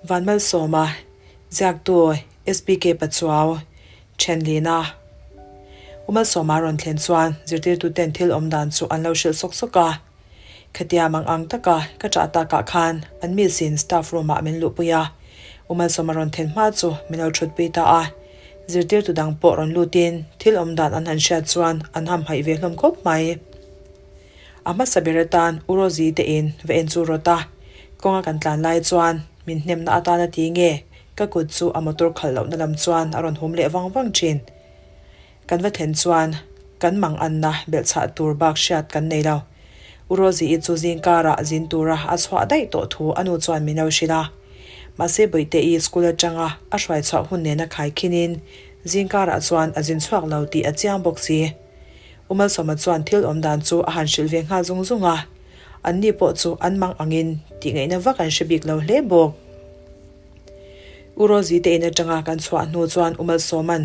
Vanmalsawma, Ziaktu, SPK Pachuau, Thenlina. U Malsawma rawn thlen chuan zirtirtuten thil awm dan chu an lo hrilh sawk sawk a. Khatia mang ang taka ka ṭah takah khan an miss in staff room ah min luhpui a. U Malsawma rawn thlen hma chu min lo ṭhutpui ta a. Zirtirtu dang pawh rawn lutin thil awm dan an han hriat chuan an hamhaih ve hlawm khawp mai. A hmasa ber atan U Rosie te in va en chu rawt a, kawnga kan tlan lai chuan min hnemna atan a ti nge ka kut chu a motor khalh lohna lam chuan a rawn hum leh vang vang thin. Kan va thlen chuan kan mang anna belhchhah tur bak hriat kan nei lo. U Rosie-i chu zing karah zin tura a chhuah daih tawh thu a nu chuan min lo hrilh a. Mahse Bawihte-i school atanga a hruai chhuah hun nena khaikhinin zing karah chuan a zin chhuak lo tih a chiang bawk si. U Malsawma chuan thil awm dan chu a han hrilh ve nghal zung zung a, anni pawh chu an mang angin tih ngaihna vak an hre bik lo hle bawk. U Rosie te in atanga kan chhuah hnu chuan U Malsawma'n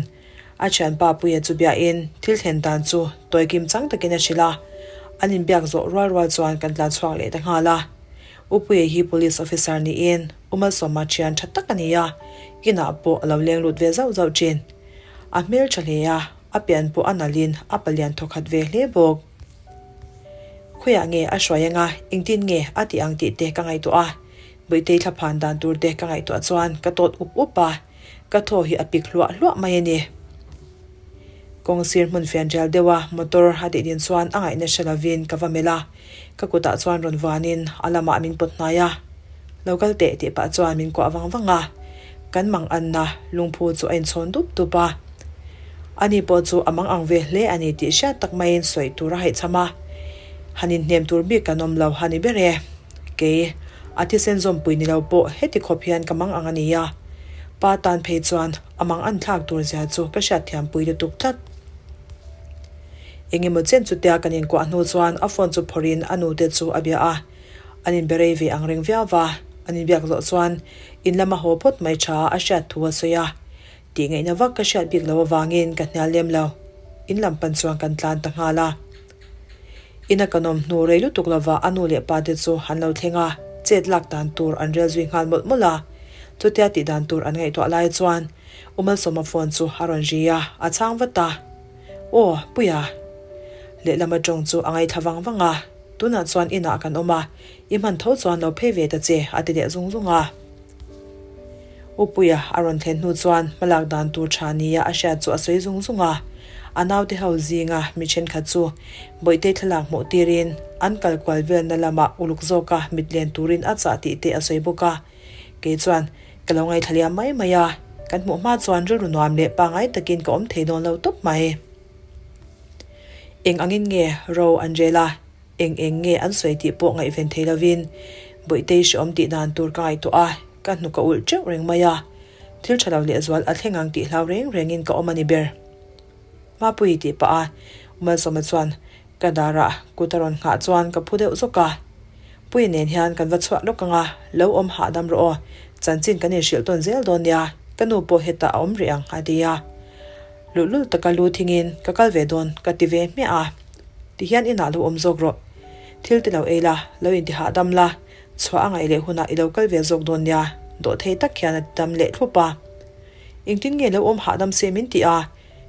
a thianpa Puia chu biahin thil thlen dan chu tawi kim chang takin a hrilh a, an inbiak zawh rual rual chuan kan tlan chhuak leh ta nghal a. U Puia hi Police Officer niin U Malsawma thian tha tak a ni a, inah pawh a lo leng lut ve zauh zauh thin. A hmel tha hle a. A pian pawh a nalhin a palian thawkhat ve hle bawk. Khawiah nge a hruai anga engtin nge a tih ang tih te ka ngaihtuah a, Bawitei thlaphan dan tur te ka ngaihtuah chuan ka tawt up up a, ka thaw hi a pik hluah hluah mai a ni. Kawng sir hmun fian rial deuha motor a tih din chuan a ngaihna hre lovin ka va melh a, ka kutah chuan rawn vuanin a lamah min pawt hnai a. Lo kal teh tih pah chuan min kuah vang vang a, kan mang anna lungphu chu a inchhawn dup dup a. Ani pawh chu a mang ang ve hle a ni tih hriat tak maiin sawi tur a haihchham a, han inhnem tur bik kan awm lo a ni ber e. Kei, a thisen zawmpui ni lo pawh heti khawp hian ka mang ang a ni a, pa tan phei chuan a mang an thlak tur zia chu ka hriatthiampui lutuk tlat. Engemaw chen chutia kan inkuah hnu chuan a phone chu phawrhin a nute chu a bia a. An inbe rei ve ang reng viau va, an inbiak zawh chuan in lama haw phawt mai tha a hriat thu a sawi a. Tih ngaihna vak ka hriat bik lo avangin ka hnial lem lo. In lam pan chuan kan tlan ta nghal a. Ina kan awm hnu rei lutuk lova a nu leh pa te chu an lo thleng a, chet lak dan tur an rel zui nghal mawlh mawlh a. Chutia tih dan tur an ngaihtuah lai chuan U Malsawma phone chu a rawn ri a, a chhang vat a. Aw, Puia. Lehlam atawng chu a ngaithla vang vang a. Tunah chuan inah kan awm a, i hman tho chuan lo phei ve ta che, a ti leh zung zung a. U Puia a rawn thlen hnu chuan hmalak dan tur tha nia a hriat chu a sawi zung zung a. A naute ho zinga mi thenkhat chu Bawihtei thlalak hmuh tirin an kal kual velna lamah uluk zawka mit len turin a chah tih te a sawi bawk a. Kei chuan ka lo ngaithla liam mai mai a, kan hmuh hma chuan rilru nuam leh pangngai takin ka awm thei dawn lo tawp mai. Eng angin nge ro an rel a, eng eng nge an sawi tih pawh ngaihven thei lovin Bawihtei hreawm tih dan tur ka ngaihtuah a, ka hnuk a ulh teuh reng mai a. Thil tha lo lehzual a thleng ang tih hlau reng rengin ka awm a ni ber. Mapuii tih pah a, Malsawma chuan ka darah kut a rawn nghah chuan ka phu deuh zawk a. Puii nen hian kan va chhuah lawk ang a, lo awm hahdam rawh aw, chanchin kan inhrilh tawn zel dawn nia, ka nu pawh hetah a awm rih ang a ti a. Luhlul taka lu thingin ka kal ve dawn ka ti ve hmiah a, tihian inah lo awm zawk rawh. Thil ti lo ei la, lo inti hahdam la, chhuah a ngaih leh hunah i lo kal ve zawk dawn nia, dawhthei tak hian a ti dam leh thlup a. Engtin nge lo awm hahdam se min ti a,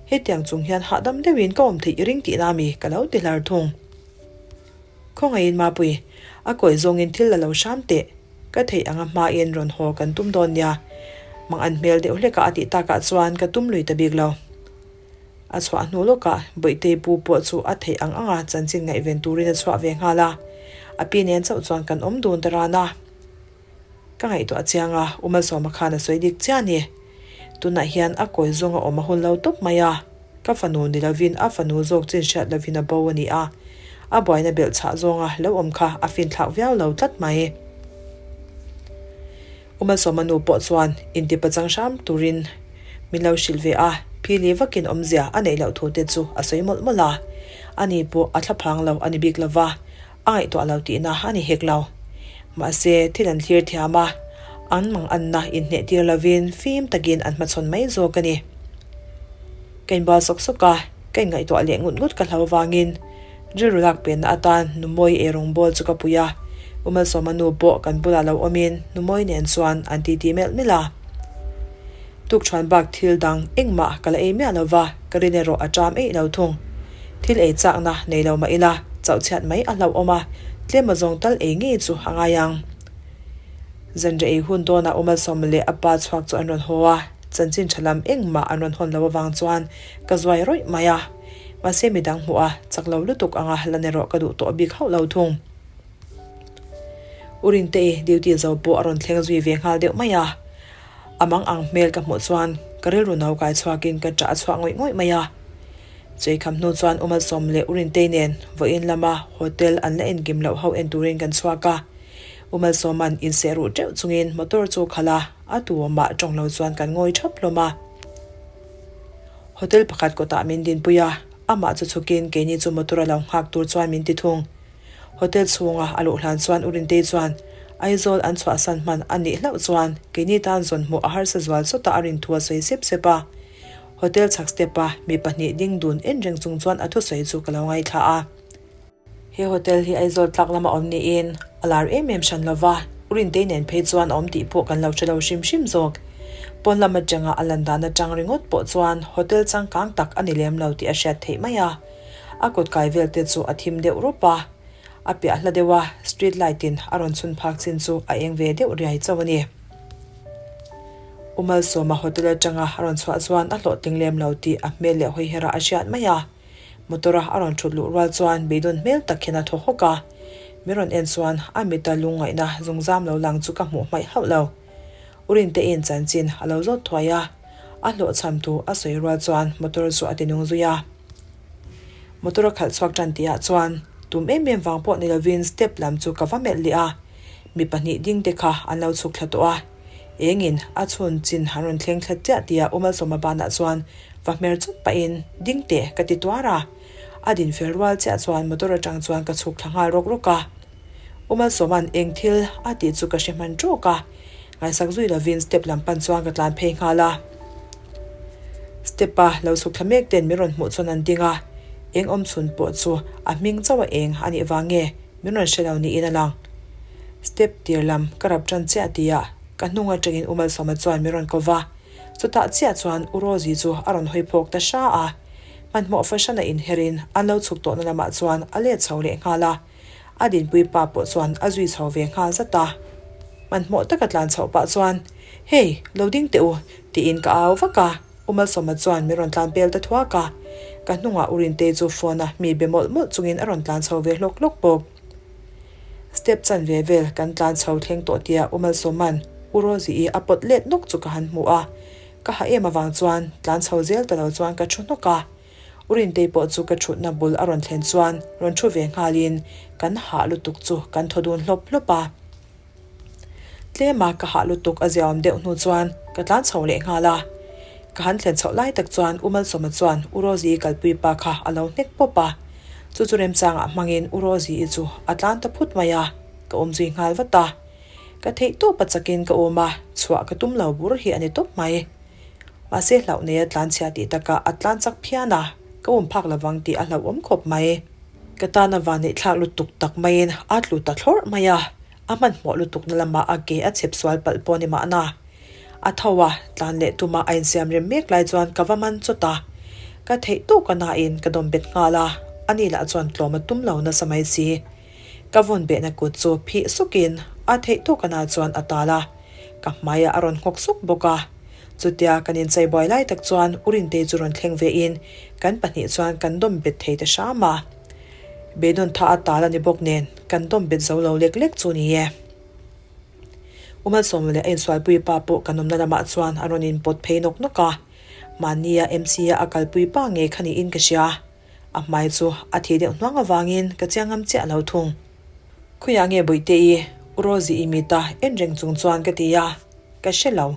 hetiang chung hian hahdam deuhin ka awm theih i ring tihna mi ka lo ti hlar thung. Khawngaihin Mapui, a kawi zawngin thil la lo hram teh. Ka theih anga hmain rawn haw kan tum dawn nia. Mang an hmel deuh hlekah a tih takah chuan ka tum lui ta bik lo. A chhuah hnu lawkah Bawihtei pu pawh chu a theih ang anga chanchin ngaihven turin a chhuah ve nghal a. A pi nen chauh chuan kan awm dun ta ran a. Ka ngaihtuah chiang a, U Malsawma khan a sawi dik chiah a ni. Tunah hian a kawi zawng a awm a hun lo tawp mai a, ka fanu ni lovin a fanu zawk chin hriat lovin a bo a ni a, a buaina belh chhah zawnga lo awm kha a finthlak viau lo tlat mai. U Malsawma nu pawh chuan inti pachang hram turin min lo hrilh ve a, phili vakin awmzia a neih loh thu te chu a sawi mawlh mawlh a, ani pawh a thlaphang lo a ni bik lova, A ngaihtuah lo tihna a ni hek lo. Mahse, thil an thlir thiam a, an mang anna inhneh tir lovin fim takin an hmachhawn mai zawk a ni. Ka inbual sawk sawk a, ka inngaihtuah leh ngut ngut ka hlo vangin rilru lak penna atan Numawi eirawng bawl chu ka pui a. U Malsawma nu pawh kan bulah lo awmin Numawi nen chuan an titi melh melh a. Tukṭhuan bak thil dang engmah ka la ei miah lo va, ka rin erawh a ṭam eih lo thung. Thil ei chakna nei lo mah ila, chauhchhiat mai a hlauhawm a, tlem a zawng tal ei ngei chu a ngai ang. Zanriah ei hun dawnah U Malsawma leh a pa chhuak chu an rawn haw a, chanchin ṭha lam engmah an rawn hawn loh avang chuan ka zuai rawih mai a. Mahse midang hmuh a chak lo lutuk anga lan erawh ka duh tawh bik hauh lo thung. U Rintei duty zo pawh a rawn thleng zui ve nghal deuh mai a. A mang ang hmel ka hmuh chuan ka rilru no kai chhuakin ka ṭah a chhuah ngawih ngawih mai a. Cheikham hnu chuan U Malsawm leh U Rintei nen vawiin lama hotel an la enkim loh ho en turin kan chhuak a. U Malsawma'n inseh ruh ṭeuh chungin motor chu khalh a, a tu awmah ṭawng lo chuan kan ngawi ṭhap hlawm a. Hotel pakhat kawtah min dinpui a, amah chu chhukin keini chu motor a lo nghak tur chuan min ti thung. Hotel chhunga a luh hlan chuan U Rintei chuan Aizawl an chhuahsan hman a nih hlauh chuan keini tan zawn hmuh a harsa zual sawta a rin thu a sawi sep sep a. Hotel chhak step-a mi pahnih ding dun en reng chung chuan a thusawi chu ka lo ngaithla a. He hotel hi Aizawl tlak lama awm niin a lar em em hran lova, U Rintei nen phei chuan a awm tih pawh kan lo hre lo hrim hrim zawk. Pawn lam atanga a lan dan atang ringawt pawh chuan hotel changkang tak a ni lem lo tih a hriat theih mai a. A kawt kai vel te chu a thim deuh rawp a, a piah hla deuh a street light in a rawn chhun phak chin chu a eng ve deuh riai chauh a ni. U Malsawma hotel atanga a rawn chhuah chuan a hlawhtling lem lo tih a hmel leh hawi herah a hriat mai a. Motor a a rawn thut luh rual chuan beidawn hmel tak hian a thaw hawk a, min rawn en chuan a mita lungngaihna zungzam lo lang chu ka hmuh hmaih hauh lo. U Rintei'n chanchin a lo zawt thuai a, a hlawhchham thu a sawi rual chuan motor chu a ti nung zui a. Motor a khalh chhuak tan tihah chuan tum em em vang pawh ni lovin step lam chu ka va melh leh a, mi pahnih ding te kha an lo chhuk thla tawh a, engin a chhun chin han rawn thleng thla chiah tia U Malsawma banah chuan Va hmer chawt pahin, Ding teh, ka ti tuar a. A din fel rual chiah chuan motor atang chuan ka chhuk thla nghal rawk rawk a. U Malsawma'n eng thil a tih chu ka hre hman ṭawk a. Ngaihsak zui lovin step lam pan chuan ka tlan phei nghal a. Step a lo chhuk thla mek ten min rawn hmuh chuan an ding a. Eng awm chhun pawh chu a hming chauh a eng a nih vang nge min rawn hre lo niin a lang. Step tir lam ka rap ṭan chiah tihah ka hnung atangin U Malsawma chuan min rawn ko va. Chutah chiah chuan U Rosie chu a rawn hawi phawk ta hra a, hmanhmawh fahran a inherin an lo chhuk tawhna lamah chuan a let chho leh nghal a, a dinpui pa pawh chuan a zui chho ve nghal zat a. Hmanhmawh taka tlan chhoh pah chuan, Hey, lo ding teh u, tiin ka au vak a, U Malsawma chuan min rawn tlan pel ta thuak a, ka hnungah U Rintei chu phone a mi be mawlh mawlh chungin a rawn tlan chho ve hlawk hlawk bawk. Step chan ve vel kan tlan chho thleng tawh tia U Malsawma'n U Rosie-i a pawt let nawk chu ka han hmu a, ka ha em avang chuan tlan chho zel ta lo chuan ka thu hnawk a. U Rintei pawh chu ka thutna bul a rawn thlen chuan rawn thu ve nghalin kan hah lutuk chu kan thaw dun hlawp hlawp a. Tlema ka hah lutuk a ziaawm deuh hnu chuan ka tlan chho leh nghal a. Ka han thlen chhoh lai tak chuan U Malsawma chuan U Rosie-i kalpui pa kha a lo hnek pawp a. Chu chu remchangah hmangin U Rosie-i chu a tlan ta phut mai a, ka awm zui nghal vat a. Ka theih tawp a chakin ka awm a, chhuah ka tum lo bur hi a ni tawp mai. Mahse hlauh nei a tlan chhia tih takah a tlan chak phian a, ka awm phak lovang tih a hlauhawm khawp mai. Ka tan a van neihthlak lutuk tak maiin a tlu ta thlawrh mai a, a hmanhmawh lutukna lamah a ke a chhep sual palh pawh ni mahna. A tho a, tlan leh tuma a insiam rem mek lai chuan ka va man chawt a. Ka theih tawk a nain ka dawm bet nghal a, ani lah chuan tlawm a tum lo nasa mai si. Ka vawn behna kut chu phih sukin a theih tawk a na chuan a tal a, ka hmaiah a rawn nghawk suk bawk a. Chutia kan inchei buai lai tak chuan U Rintei chu rawn thleng vein kan pahnih chuan kan dawm bet thei ta hram a. Beidawn tha a tal a ni bawk nen kan dawm bet zo lo lek lek chu ni e. U Malsawma leh a insualpui pa pawh kan awmna lamah chuan a rawn inpawt phei nawk nawk a, mahnia MC-a a kalpui pa ngei kha niin ka hria. A hmai chu a thih deuh hnuang avangin ka chiang ngam chiah lo thung. Khawiah nge Bawihte-i, U Rosie-i mita en reng chung chuan ka ti a, ka hre lo.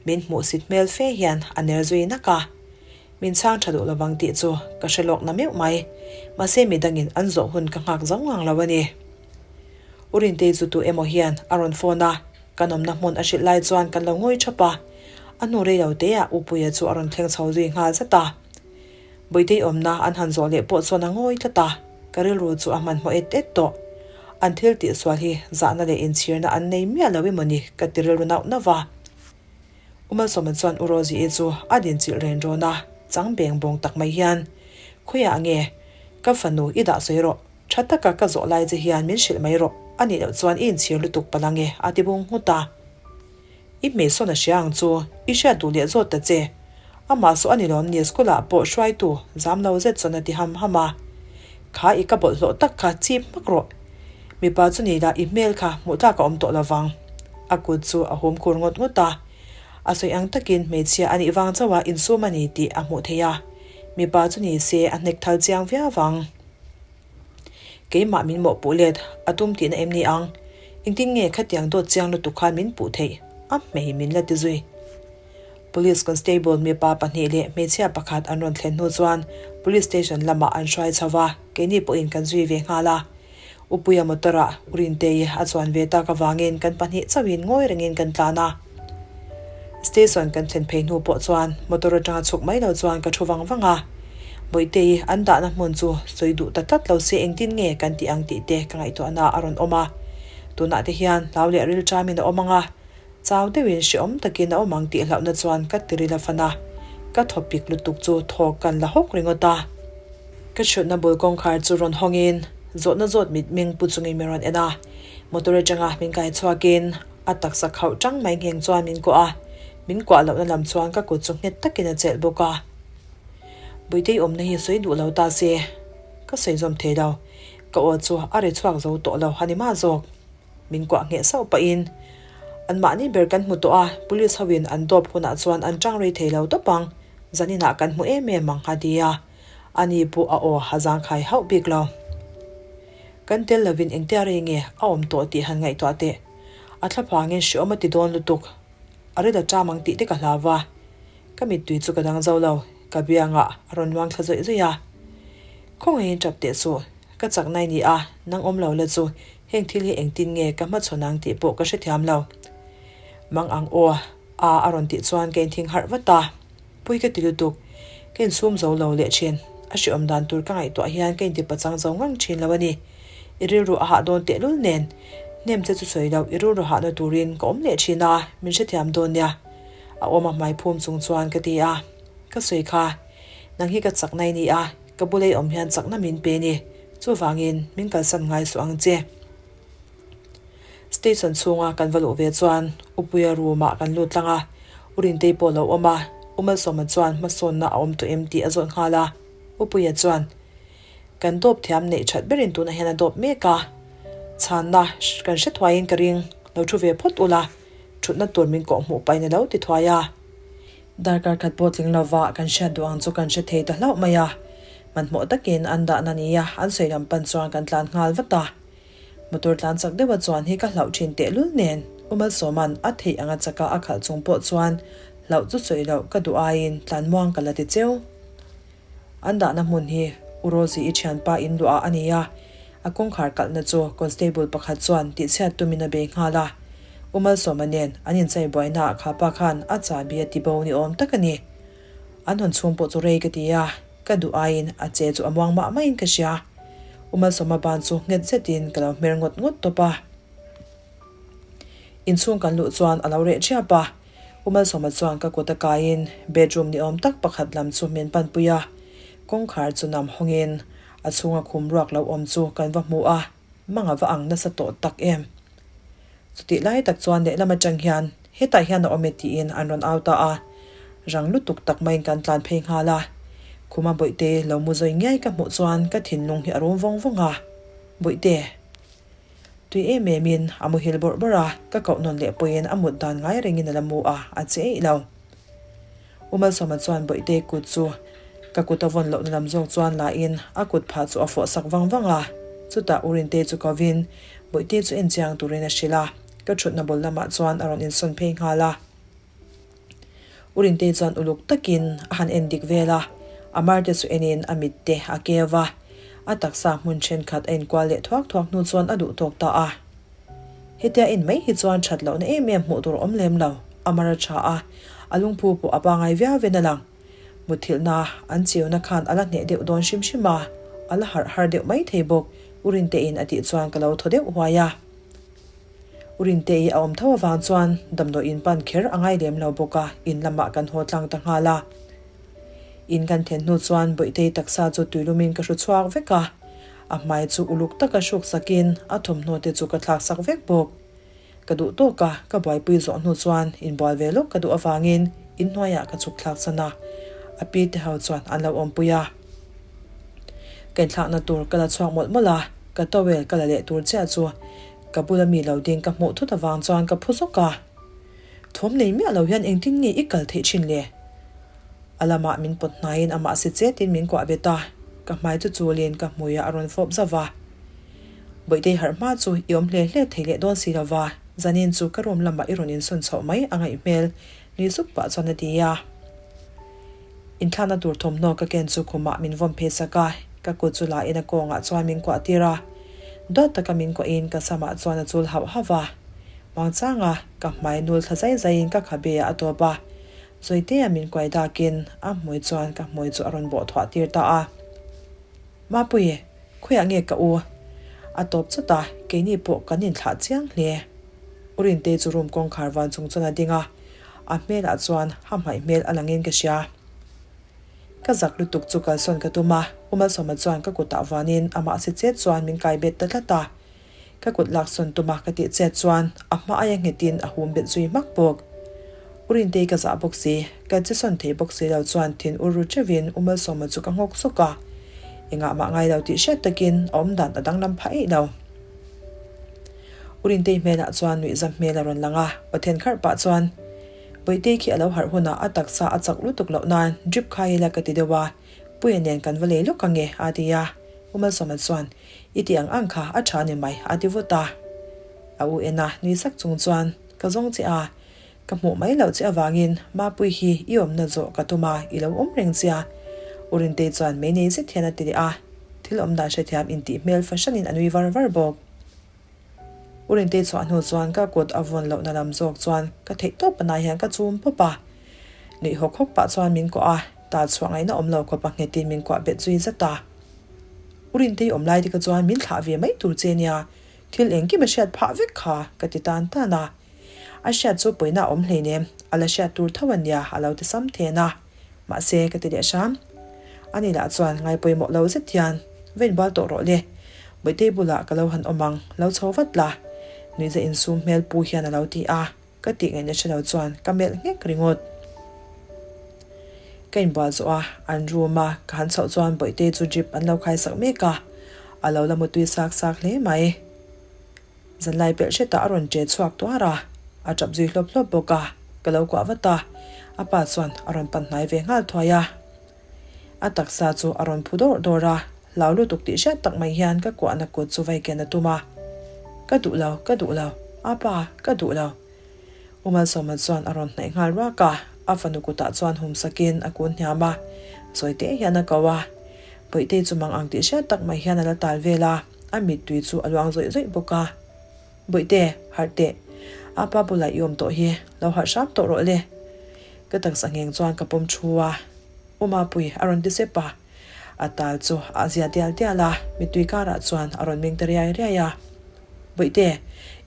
Min hmuhsit hmel fe hian a ner zui nak a. Min chhang tha duh lovang tih chu ka hre lawk na meuh mai. Mahse midangin an zawh hun ka nghak zo ngang lo a ni. U Rintei chu tu emaw hian a rawn phone a, kan awmna hmun a hrilh lai chuan kan lo ngawi thap a. A hnu rei lo teah U Puia chu a rawn thleng chho zui nghal zat a. Bawitei awmna an han zawh leh pawh chuan a ngawi tlat a, ka rilru chu a hmanhmawh et et tawh. An thil tihsual hi zahna leh inchhirna an nei miah lo emaw ni ka ti rilru nauh nauh va. U Malsawma chuan U Rosie-i chu a dinchilh ren rawn a, chang beng bawng tak mai hian, Khawiah nge? Ka fanu i dah sawi rawh. Tha taka ka zawh lai che hian min hrilh mai rawh. A nih loh chuan i inchhir lutuk palh ange, a ti bung nghut a. I hmeisawn a hria ang chu, i hriat duh leh zawt ta che. Amah saw a ni lawm ni school ah pawh hruaitu zam lo zet chuan a ti ham ham a. Kha i ka bawlhhlawh tak kha chip hmak rawh. Mipa chu ni la i hmel kha hmuh tlak a awm tawh lo vang. A kut chu a hum khur ngawt ngawt a. A sawi ang takin hmeichhia a nih vang chauh a insum a ni tih a hmuh theih a. Mipa chu ni se a hnek thal chiang viau vang. Keimah min mawhpuh let a tum tihna em ni ang? Engtin nge khatiang dawt chiang lutuk khan min puh theih? A hmei min la ti zui. Police constable mipa pahnih leh hmeichhia pakhat an rawn thlen hnu chuan Police station lamah an hruai chho va, keini pawhin kan zui ve nghal a. Upuia motor-ah Urintei a chuan ve tak avangin kan pahnih chauhin ngawi rengin kan tlan a. Station kan thlen phei hnu pawh chuan motor atanga chhuk mai lo chuan ka thu vang vang a. Bawihte-i an dahna hmun chu sawi duh ta tlat lo se engtin nge kan tih ang tih te ka ngaihtuahna a rawn awm a. Tunah te hian hlau leh rilṭamin a awm ang a, chau deuhin hrehawm takin a awm ang tih hlauhna chuan ka tiril a fan a. Ka thaw pik lutuk chu thawk kan la hawk ringawt a. Ka chhutna bul kawngkhar chu rawn hawngin zawhna zawt mitmeng pu chungin min rawn en a. Motor atanga min kai chhuakin A taksa khauh tang mai ngheng chuan min kuah a, min kuah lohna lam chuan ka kut chu nghet takin a chelh bawk a. Buitei awmna hi sawi duh lo ta se, ka sawi zawm thei lo. Ka aw chu a ri chhuak zo tawh lo a ni mah zawk. Min kuah ngheh sauh pahin, Anmahni ber kan hmu tawh a, police hoin an dawp hunah chuan an tang rei thei lo tawp ang, zaninah kan hmu em em ang a ti a. Ani pawh a aw a zangkhai hauh bik lo. Kan tel lovin engtia rei nge a awm tawh tih han ngaihtuah teh. A thlaphangin hreawm a ti dawn lutuk. A ri la ṭam ang tih te ka hlau va. Ka mittui chu ka dang zo lo, ka biangah a rawn luang thla zawih zawih a. Khawngaihin ṭap teh suh, ka chak nai ni a, nang awm lo la chu heng thil hi engtin nge ka hmachhawn ang tih pawh ka hrethiam lo. Mang ang aw, a a rawn tih chuan ka inthing harh vat a. Pui ka ti lutuk, ka insum zo lo leh thin. A hreawm dan tur ka ngaihtuah hian ka intipachang zo ngang thin lo a ni. I rilru a hah dawn tehlul nen, hnem che chu sawi loh i rilru hahna turin ka awm leh thin a, min hrethiam dawn nia. A awm a hmai phum chung chuan ka ti a, ka sawi kha, nang hi ka chakna i ni a, ka bula i awm hian chakna min pe ni, chuvangin min kalsan ngai suh ang che. Station chhunga kan va luh ve chuan Upuia room ah kan lut tlang a, U Rintei pawh lo awm a, U Malsawma chuan hmasawnna a awm tawh em tih a zawt nghal a, Upuia chuan, Kan dawp thiam neih that berin tunah hian a dawp mek a, chhanna kan hre thuaiin ka ring, lo thu ve phawt ula, thutna tur min kawh hmuh pahin a lo ti thuai a. Darkar khat pawh tling lova kan hriat duh ang chu kan hre thei ta hlauh mai a, hmanhmawh takin an dahna nia an sawi lam pan chuan kan tlan nghal vat a. Motor tlan chak deuha chuan hi ka hlauh thin tehlul nen U Malsawma'n a theih anga chaka a khalh chung pawh chuan hlauh chu sawi loh ka duh aiin tlan muang ka la ti cheu. An dahna hmun hi U Rosie-i thianpa in luah a ni a, a kawngkhar kalhna chu constable pakhat chuan tihchhiat tumin a bei nghal a. U Malsawma nen an inchai buainaah kha pa khan a chahbi a tibo ni awm tak a ni. An hawn chhung pawh chu rei ka ti a, ka duh aiin a che chu a muang mah maiin ka hria. U Malsawma ban chu nghet zetin ka lo hmer ngawt ngawt tawp a. Inchhung kan luh chuan a lo reh ṭhiap a, U Malsawma chuan ka kut a kaiin bedroom ni awm tak pakhat lam chu min panpui a, kawngkhar chu nam hawngin a chhunga khum ruak lo awm chu kan va hmu a, mang a va ang nasa tawh tak em. Chutih lai tak chuan lehlam atang hian hetah hian a awm e tiin an rawn au ta a, rang lutuk tak maiin kan tlan phei nghal a, khuma Bawihte lo mu zawi ngiai ka hmuh chuan ka thinlung hi a rum vawng vawng a, Bawihte. Tui em em in a muhil bawrh bawrh a, ka koh nawn leh pawhin a mut dan ngai rengin a la mu a, a che eih lo. U Malsawma chuan Bawihte kut chu ka kut a vawn lohna lam zawk chuan la in a kut phah chu a fawh sak vang vang a, chutah U Rinte chu kovin Bawihte chu en chiang turin a hrilh a, ka thutna bul lamah chuan a rawn insawn phei nghal a. U Rintei chuan uluk takin a han en dik vel a, a marte chu enin a mit te a keu a, a taksa hmun thenkhat a inkual leh thuak thuak hnu chuan a duh tawk ta a. Hetia en mai hi chuan that lohna em em hmuh tur a awm lem lo, a mar a tha a, a lungphu pawh a pangai viau ven a lang. Muthilhna an chiuna khan a la hneh deuh dawn hrim hrim a, a la harh har deuh mai thei bawk. U Rintein a tih chuan ka lo thaw deuh huai a. U Rintei a awm tho avang chuan damdawiin pan kher a ngai lem lo bawk a, in lamah kan haw tlang ta nghal a. In kan then hnu chuan Bawihtei taksa chu tuilumin ka hru chhuak vek a, a hmai chu uluk taka hruk sakin a thawmhnaw te chu ka thlak sak vek bawk. Ka duh tawk a, ka buaipui zawh hnu chuan inbual ve lawk ka duh avangin inhnuaiah ka chhuk thlak san a, a pi te ho chuan an lo awmpui a. Ka inthlakna tur ka la chhuak mawlh mawlh a, ka towel ka la leh tur chiah chu ka bula mi lo ding ka hmuh thut avang chuan ka phu zawk a. Thawm nei miah lo hian engtin nge i kal theih thin le? A lamah min pawt hnaiin amah si chetin min kuah bet a, ka hmai chu chulin ka hmuiah a rawn fawp zauh a. Bawihtei harh hma chu i awm hle hle thei leh dawn si lova, zanin chu ka room lamah i rawn insawn chhoh mai a ngaih hmel nui zuk pah chuan a ti a. Inthlakna tur thawmhnaw ka ken chu khumah min vawm phei sak a, ka kut chu la in a kawngah chuan min kuah tir a. Dawt taka min kuahin ka samah chuan a chul hauh hauh a. Muangchanga ka hmai nul thla zai zaiin ka khabe ah a tawp a. Zawitea min kuai dakin a hmui chuan ka hmui chu a rawn bawh thuah tir ta a. Mapui, khawiah nge ka u? A tawp chawt a, keini pawh kan inthlah chiang hle. U Rintei chu room kawngkhar van chung chuan a ding a, a hmelah chuan ha hmaih hmel a langin ka hria. Ka zak lutuk chu kalsawn ka tum a, U Malsawma chuan ka kutah vanin amah si chet chuan min kai bet ta tlat a. Ka kut laksawn tuma ka tih chet chuan a hma aia nghetin a hum bet zui hmak bawk. U Rintei ka zah bawk si, ka che sawn thei bawk si lo chuan thin ur ru teuhin U Malsawma chu ka nghawk sawk a. Engah mah ngai lo tih hriat takin a awm dan a danglam phah eih lo. U Rintei hmelah chuan nuihzam hmel a rawn lang a, aw then kharh pah chuan, Bawihtei khi a lo harh hunah a taksa a chak lutuk loh nan drip khai ila ka ti deuh a, Puia nen kan va lei lawk ange a ti a. U Malsawma chuan, I tih ang ang kha a tha ni mai a ti vut a. A u en a, nui sak chung chuan, Ka zawng che a, ka hmuh mai loh che avangin Mapui hi i awmna zawh ka tum a, i lo awm reng che a. U Rintei chuan mei nei zet hian a ti leh a, thil awmdan hrethiam intih hmel fahranin a nui var var bawk. U Rintei chhuah hnu chuan ka kut a vawn lohna lam zawk chuan ka theih tawp panai hian ka chum pawp a. Nuih hawk hawk pah chuan min kuah a, tal chhuah ngaihna awm lo khawp a nghetin min kuah bet zui zat a. U Rintei awm lai te kha chuan min thlah ve mai tur che nia, thil engkim a hriat phah vek kha ka ti tan tan a. A hriat chu pawina a awm hleinem, a la hriat tur tho a nia a lo ti sam then a. Mahse ka ti leh hram. Ani lah chuan ngai pawimawh lo zet hian, Va inbual tawh rawh le, Bawihtei bulah ka lo han awm ang, lo chho vat la nuihza insum hmel pu hian a lo ti a. Ka tih ngaihna hre lo chuan ka melh nghek ringawt. Ka inbual zawh a, an room a ka han chhoh chuan Bawihtei chu drip an lo khai sak mek a, a lo la mutui sak sak hle mai. Zanlai pelh hretah a rawn ṭe chhuak tuar a, a ṭap zui hlawp hlawp bawk a, ka lo kuah vat a, a pa chuan a rawn pan hnai ve nghal thuai a. A taksa chu a rawn phu dawrh dawrh a, hlau lutuk tih hriat tak mai hian ka kuahna kut chu vai ken a tum a. Ka duh lo, ka duh lo, apa, ka duh lo. U Malsawma chuan a rawn hnaih nghal ruak a, a fanu kutah chuan hum sakin a kun hniam a, zawi teh hian a ko a. Bawihtei chu mang ang tih hriat tak mai hian a la tal vel a, a mittui chu a luang zawih zawih bawk a. Bawihte, harh teh. Apa bulah i awm tawh hi, lo harh hram tawh rawh le. Ka taksa ngheng chuan ka pawm thu a, U Mapui a rawn ti sep a. A tal chu a zia dial dial a, mittui karah chuan a rawn meng ta riai riai a. Bawihte,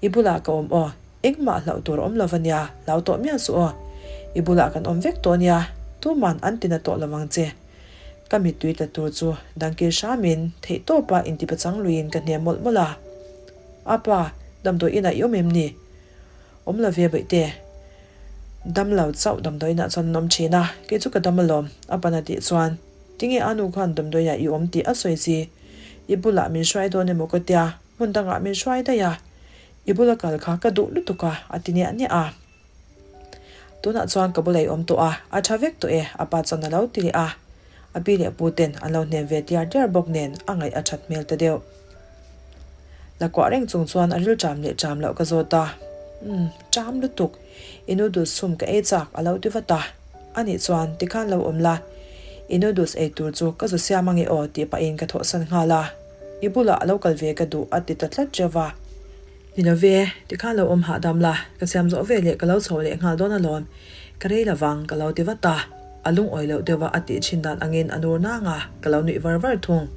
i bulah ka awm aw, engmah hlauh tur a awm lo va nia, hlau tawh miah suh aw. I bulah kan awm vek tawh nia, tuman an tina tawh lo vang che. Ka mittui tla tur chu dangkir hramin theihtawpa intipachang luiin ka hnem mawlh mawlh a. Apa, damdawi inah i awm em ni? Awm lo ve Bawihte. Dam lo chauh damdawiinah chuan an awm thin a, kei chu ka dam alawm, a pan a tih chuan, Tinge a nu khan damdawiinah i awm tih a sawi si? I bulah min hruai dawn emaw ka tia, hmun dangah min hruai daih a, i bula kal kha ka duh lutuk a, a ti niah niah a. Tunah chuan ka bula i awm tawh a, a tha vek tawh e, a pa chuan a lo ti leh a. A pi leh pu ten an lo hnem ve diar diar bawk nen a ngaih a that hmel ta deuh. La kuah reng chung chuan a ril ṭam leh ṭam loh ka zawt a. Umm, ṭam lutuk. I noodles chhum ka ei chak a lo ti vat a. Anih chuan tikhan lo awm la. I noodles ei tur chu ka zu siam ange aw tih pahin ka thawhsan nghal a. I bulah a lo kal ve ka duh a ti ta tlat reuh a. Ni lo ve, tikhan lo awm hahdam la, ka siam zawh ve leh ka lo chho leh nghal dawn alawm. Ka rei lovang ka lo ti vat a. A lungawi loh deuh a a tih thin dan angin a nur nang a, ka lo nuih var var thung.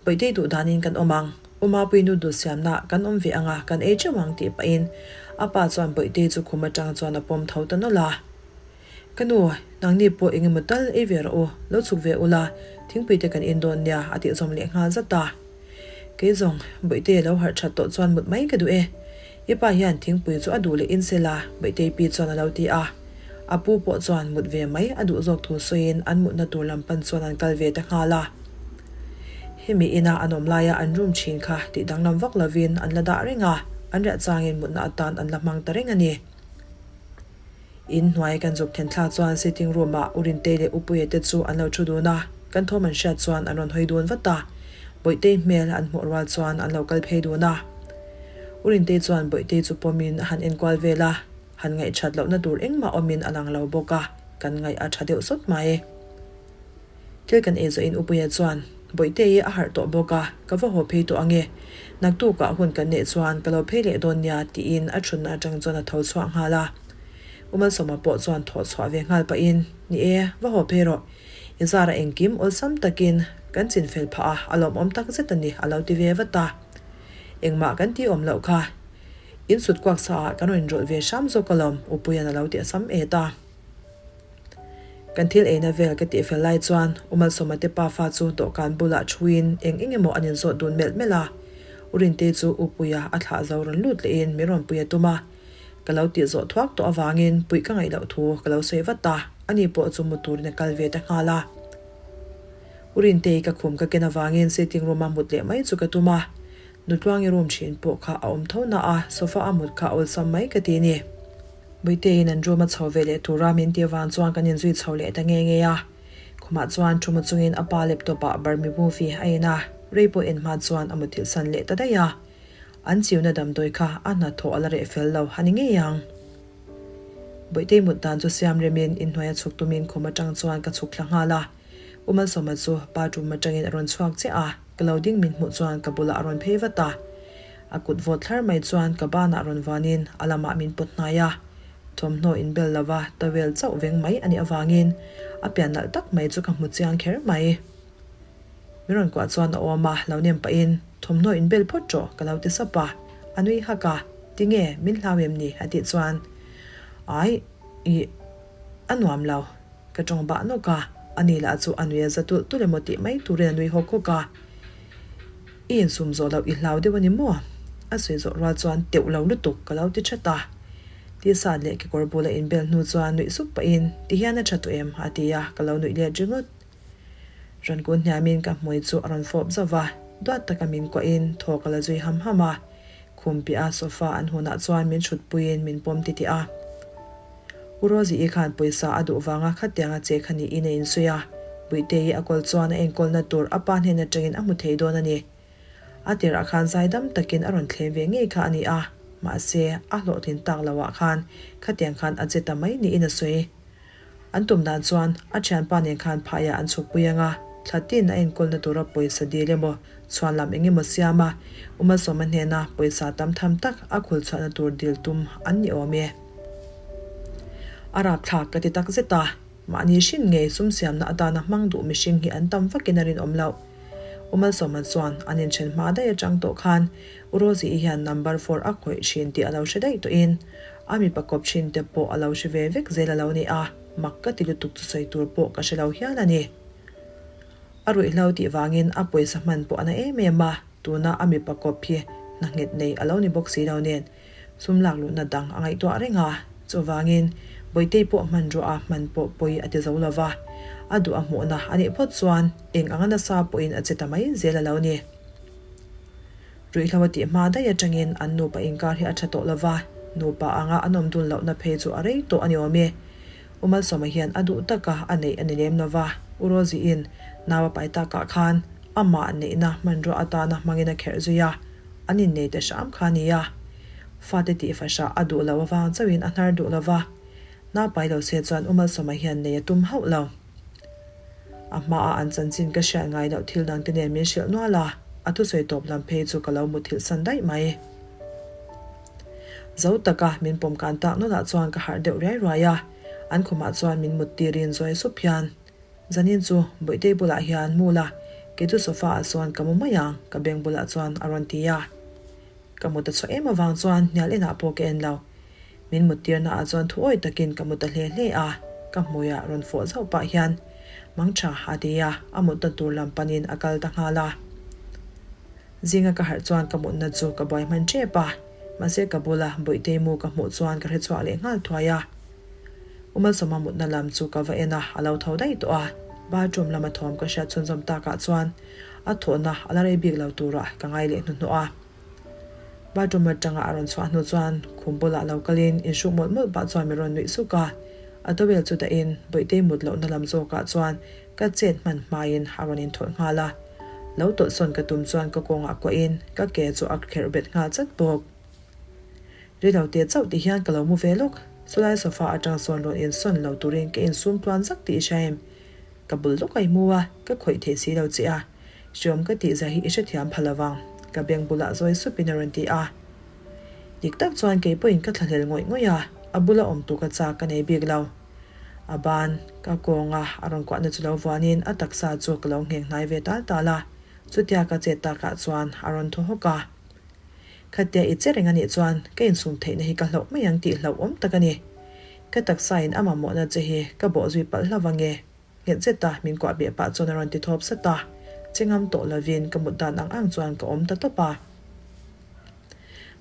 Bawihtei duh danin kan awm ang, U Mapui noodle siamna kan awm ve anga kan ei teuh ang tih pahin a pa chuan Bawihtei chu khum atang chuan a pawm tho ta nawlh a. Ka nu, nangni pawh eng emaw tal ei ve rawh u, lo chhuk ve ula, thingpui te kan in dawn nia a tih zawm leh nghal zat a. Kei zawng, Bawihtei a lo harh that tawh chuan mut mai ka duh e. I pa hian thingpui chu a duh leh in sela, Bawihtei pi chuan a lo ti a. A pu pawh chuan mut ve mai a duh zawk thu sawiin an mutna tur lam pan chuan an kal ve ta nghal a. Hemi ina an awm laia an room thin kha tih danglam vak lovin an la dah reng a, an riah changin mutna atan an la hmang ta reng a ni. In hnuai kan zuk then thlak chuan sitting room ah U Rintei leh U Puia te chu an lo thu dun a, kan thawm an hriat chuan an rawn hawi dun vat a, Bawihtei hmel an hmuh rual chuan an lo kal phei dun a. U Rintei chuan Bawihtei chu pawmin a han enkual vel a, han ngaihthat lohna tur engmah awmin a lang lo bawk a, kan ngaih a tha deuh sawt mai. Thil kan ei zawhin Upuia chuan, Bawihtei a harh tawh bawk a, ka va haw phei tawh ange. Naktukah hun kan neih chuan ka lo phei leh dawn nia, tiin a thutna atang chuan a tho chhuah nghal a. U Malsawma pawh chuan thawh chhuah ve nghal pahin, Ni e, va haw phei rawh. I zara engkim awlsam takin kan chin fel phah a, a lawmawm tak zet a ni, a lo ti ve vat a. Engmah kan tih awm loh kha. In sut kuak sa ah kan rawn inrawlh ve hram zawk alawm, Upuia'n a lo ti a sam et a. Kan thil eina vel ka tih fel lai chuan U Malsawma te pafa chu dawhkan bulah thuin eng eng emaw an inzawt dun melh melh a. U Rintei chu U Puia a thlah zo rawn lut lehin min rawn pui a tum a. Ka lo tih zawh thuak tawh avangin puih ka ngaih loh thu ka lo sawi vat a, ani pawh chu mu turin a kal ve ta nghal a. U Rintei ka khum ka ken avangin sitting room a mut leh mai chu ka tum a. Nutluangi room thin pawh kha a awm tho na a, sofa a mut kha a awlsam mai ka ti ni. Bawihteiin an room a chho ve leh tura min tih avang chuan kan inzui chho leh ta nge nge a. Khumah chuan thu mu chungin a pa laptop ah Burmy movie a en a, rei pawh en hma chuan a muthilh san leh ta daih a. An chiuna damdawi kha a hnathawh a la reh fel lo a ni ngei ang. Bawihtei mut dan chu siam remin inhnuai a chhuk tumin khum atang chuan ka chhuk thla nghal a. U Malsawma chu bathroom atangin a rawn chhuak chiah a, ka lo ding min hmuh chuan ka bulah a rawn phei vat a. A kut vawt thlar mai chuan ka banah rawn vanin a lamah min pawt hnai a. Thawmhnaw inbel lova towel chauh veng mai a nih avangin a pian nalh tak mai chu ka hmu chiang kher mai. Min rawn kuah chuan a awm a, lo nem pahin thawmhnaw inbel phawt rawh ka lo ti sap a. A nui hak a, Tinge, min hlau em ni? a tih chuan Ai, ih, a nuam lo. Ka tawng bah nawk a, ani lah chu a nui a za tulh tulh emaw tih mai turin a nui hawk hawk a. I insum zawh loh i hlau deuh a ni maw? A sawi zawh rual chuan teuh lo lutuk ka lo ti that a. T-shirt leh kekawr bula inbel hnu chuan nuih sup pahin, Ti hian a tha tawh em? a ti a, ka lo nuih let ringawt. Rawn kun hniamin ka hmui chu a rawn fawp zauh va, duat taka min kuahin thaw ka la zui ham ham a. Khum piah a sofa an hunah chuan min thutpuiin min pawm titih a. U Rosie-i khan pawisa a duh vanga khatianga che kha niin a insawi a, Buitei-i a kawl chuan a enkawlna tur a pa hnen atangin a hmu thei dawn a ni. A tirah khan zaidam takin a rawn thlem ve ngei kha a ni a, mahse a hlawhtlin tak loah khan khatiang khan a che ta mai niin a sawi. An tum dan chuan a thianpa nen khan phaiah an chhukpui ang a, thla tin a enkawlna tura pawisa dil emaw, chhuan lam eng emaw siam a, U Malsawma hnena pawisa tam tham tak a khul chhuahna tur dil tum an ni awm e. A rapthlak ka ti tak zet a, mahni hrin ngei sum siamna atana hmang duh mihring hi an tam vakin a rinawm loh. U Malsawma chuan an inthen hma daih atang tawh khan U Rosie-i hian number four a khawih thin tih a lo hre daih tawhin a mipa kawp thin te pawh a lo hre ve vek zel a lo ni a, mak ka ti lutuk chu sawi tur pawh ka hre lo hial a ni. A ruihhlo tih vangin a pawisa hman pawh a na em em a, tuna a mipa kawp hi hna nghet nei a lo ni bawk si lo nen sum lak luhna dang a ngaihtuah reng a, chuvangin Bawihtei pawh hmanrua a hman pawh pawi a ti zo lo va, a duh a hmuhna a nih phawt chuan eng anga nasa pawhin a che ta mai zel a lo ni. Ruihhlo a tih hma daih atangin an nupa inkar hi a tha tawh lo va, nupa anga an awm dun lohna phei chu a rei tawh a ni awm e. U Malsawma hian a duh taka a neih a ni lem lo va, U Rosie-in nau a pai takah khan amah neihna hmanrua atana hmangin a kherh zui a, an innei ta hram kha a ni a. Fate tih fahhrah a duh loh avang chauhin a hnar duh lo va, nau pai lo se chuan U Malsawma hian nei a tum hauh lo. A hmaah an chanchin ka hriat ngai loh thil dangte nen min hrilh nual a, a thusawi tawp lam phei chu ka lo muthilh san daih mai. Zo taka min pawm kan tak nawlah chuan ka harh deuh riai ruai a, an khumah chuan min mut tirin zawi sup hian, Zanin chu Bawihtei bulah hian mu la, Kei chu sofa ah chuan ka mu mai ang ka beng bulah chuan a rawn ti a. Ka mut a chhuah em avang chuan hnial enah pawh ka en lo. Min mut tirna ah chuan thu awi takin ka mu ta hle hle a, ka hmuiah rawn fawh zauh pah hian mang tha a ti a, a mutna tur lam panin a kal ta nghal a. Zinga ka harh chuan ka mutna chu ka buai hman tep a, mahse ka bula Bawihtei mu ka hmuh chuan ka hrechhuak leh nghal thuai a. U Malsawma mutna lam chu ka va en a, a lo tho daih tawh a. Bathroom lama thawm ka hriat chhunzawm takah chuan a thawhna a la rei bik lo turah ka ngai leh hnuhnawh a. Bathroom atanga a rawn chhuah hnu chuan khum bulah lo kalin inhruk mawlh mawlh pah chuan min rawn nuih suk a. A towel chu dahin Bawihtei mut lohna lam zawkah chuan ka chet hman hmain a rawn inthawlh nghal a. Lo tawlhsawn ka tum chuan ka kawngah kuahin ka ke chu a kherh bet nghal chat bawk. Rilo te chauh ti hian ka lo mu ve lawk. Chulai sofa atang sawn rawn insawn lo turin ka insum tluan zak tih i hria em? Ka bul lawk a i mu a, ka khawih thei si lo che a. Hriawm ka tih zia hi i hrethiam pha lo vang, ka beng bulah zawi supin a rawn ti a. Dik tak chuan kei pawhin ka thlahlel ngawih ngawih a, a bula awm tur ka chak ka nei bik lo. A ban, ka kawnga a rawn kuahna chu lo vuanin a taksa chu ka lo ngheng hnai ve tal tal a, chutia ka chet takah chuan a rawn thaw hawk a. Khatia i che reng a nih chuan ka insum theihna hi ka hlauh mai ang tih hlauhawm tak a ni. Ka taksain a mamawhna che hi ka bawh zui palh hlauh ange. Nghet zeta min kuah beh pah chuan a rawn ti thawp sat a, che ngam tawh lovin ka mut dan ang ang chuan ka awm ta tawp a.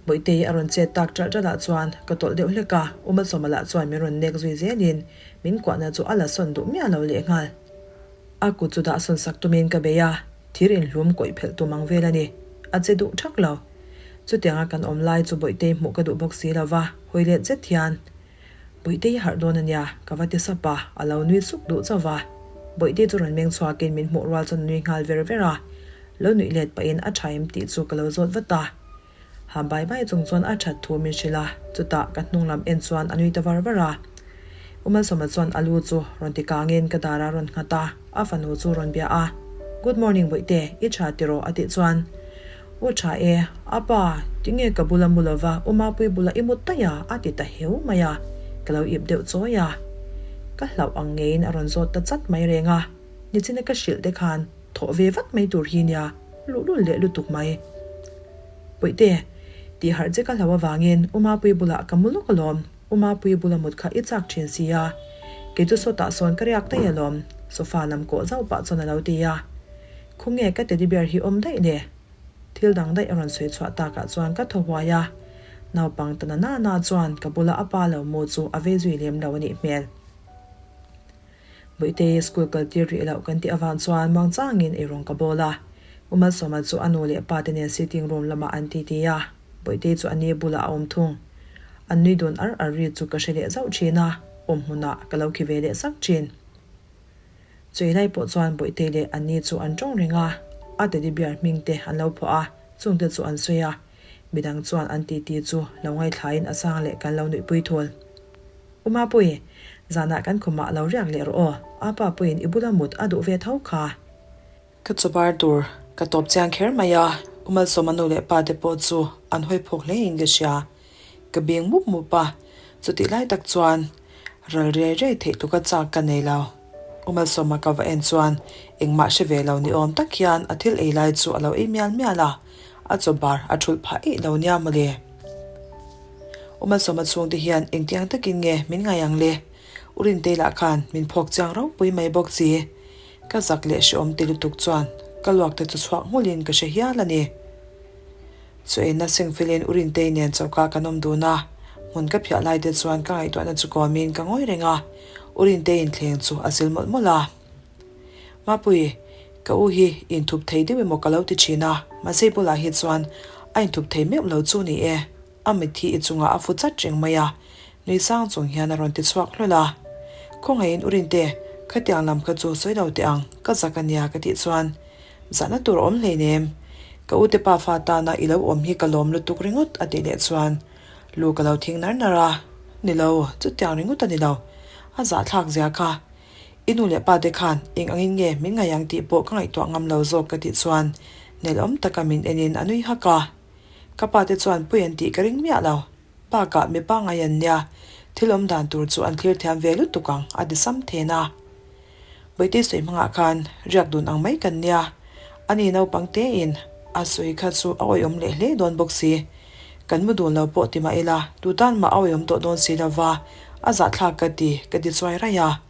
Bawihtei a rawn chet tak ṭalh ṭalh ah chuan ka tawlh deuh hlek a, U Malsawma lah chuan min rawn nek zui zelin min kuahna chu a la sawn duh miah lo lehnghal. A kut chu dah sawn sak tumin ka bei a, thir inhlum kawih phelh tum ang vel a ni. A che duh thak lo. Chutianga kan awm lai chu Bawihtei hmuh ka duh bawk si lo va, hawi let zet hian, Bawihtei i harh dawn a nia, ka va ti sap a, a lo nui suk duh chauh va. Bawihtei chu rawn meng chhuakin min hmuh rual chuan a nui nghal ver ver a, lo nuih let pahin a tha em tih chu ka lo zawt vat a. Ha bai bai chung chuan a that thu min hrilh a, chutah ka hnung lam en chuan a nui ta var var a. U Malsawma chuan a lu chu rawn ti kangin ka dar a rawn nghat a, a fanu chu rawn bia a, Good morning Bawihte, i tha tiraw? a tih chuan, U tha e, a pa, tinge ka bula mu lova U Mapui bula i mut daih a? a ti ta heu mai a, ka lo ip deuh chawi a. Ka hlauh ang ngeiin a rawn zawt ta chat mai reng a, nichina ka hrilh te khan thawh ve vat mai tur hi nia, luhlul leh lutuk mai. Puihte, tih harh che ka hlauh avangin U Mapui bulah ka mu lawk alawm, U Mapui bula mut kha i chak thin si a, kei chu sawtah sawn ka riak daih alawm, sofa lam kawh zauh pah chuan a lo ti a. Khawnge ka teddy bear hi awm daih le? Thil dang daih a rawn sawi chhuah takah chuan ka thaw huai a, naupang ta na na na chuan ka bula a pa lo mu chu a vei zui lem lo a nih hmel. Bawihtei school kal tir rih loh kan tih avang chuan muangchangin eirawng ka bawl a, U Malsawma chu a nu leh pa te nen sitting room lamah an titi a, Bawihtei chu a ni bulah a awm thung. An nui dun ar ar ri chu ka hre leh zauh thin a, awm hmunah ka lo khi ve leh sak thin. Chei lai pawh chuan Bawihtei leh a ni chu an tawng reng a, a teddy bear hming te an lo phuah a, chungte chu an sawi a, midang chuan an titi chu lo ngaithlain a sang leh kan lo nuihpui thul. U Mapui, zanah kan khumah lo riak leh rawh aw, a pa puiin i bula mut a duh ve tho kha. Ka chawbar tur ka tawp chiang kher mai a, U Malsawma nu leh pa te pawh chu an hawi phawk hle in ka hria. Ka bing mup mup a, chutih lai tak chuan ral riai riai theih tluka chak ka nei lo. U Malsawma ka va en chuan engmah hre ve lo ni awm tak hian a thil ei lai chu a lo ei mial mial a, a chawbar a thulh phah eih lo nia mawle. U Malsawma chhungte hian engtiang takin nge min ngai ang le? U Rintei lah khan min phawk chiang ropui mai bawk si. Ka zak leh hreawm ti lutuk chuan ka luak te chu chhuak nghulhin ka hre hial a ni. Chuaina sengfelin U Rintei nen choka kan awm dun a, hmun ka phiah lai te chuan ka ngaihtuahna chu kawmin ka ngawi reng a, U Rintei inthleng chu a zil mawlh mawlh a. Mapui, ka u hi inthup thei deuh emaw ka lo ti thin a, mahse bulah hi chuan a inthup thei meuh lo chu ni e, a mit hi i chungah a fu chat reng mai a, nui sang chung hian a rawn ti chhuak hlawl a. Khawngaihin U Rinte, khatiang lam kha chu sawi lo teh ang, ka zak a nia ka tih chuan Zahna tur a awm hleinem. Ka ute pa fa tana i lo awm hi ka lawm lutuk ringawt a tih leh chuan lu ka lo thing nar nar a, Ni lo, chutiang ringawt a ni lo. A zahthlak zia kha. I nu leh pa te khan eng angin nge min ngaih ang tih pawh ka ngaihtuah ngam lo zawk ka tih chuan nelawm taka min enin a nui hak a. Ka pa te chuan pui an tih ka ring miah lo. Bakah mi pangngai an nia, thil awm dan tur chu an thlir thiam ve lutuk ang a ti sam then a. Bawihtei sawi hmangah khan riak dun ang mai kan nia. Ani naupang tein a sawi kha chu a awihawm leh hle dawn bawk si. Kan mu dun lo pawh ti mah ila, tu tan mah a awihawm tawh dawn si lova, a zahthlak ka ti, ka ti chuai raih a.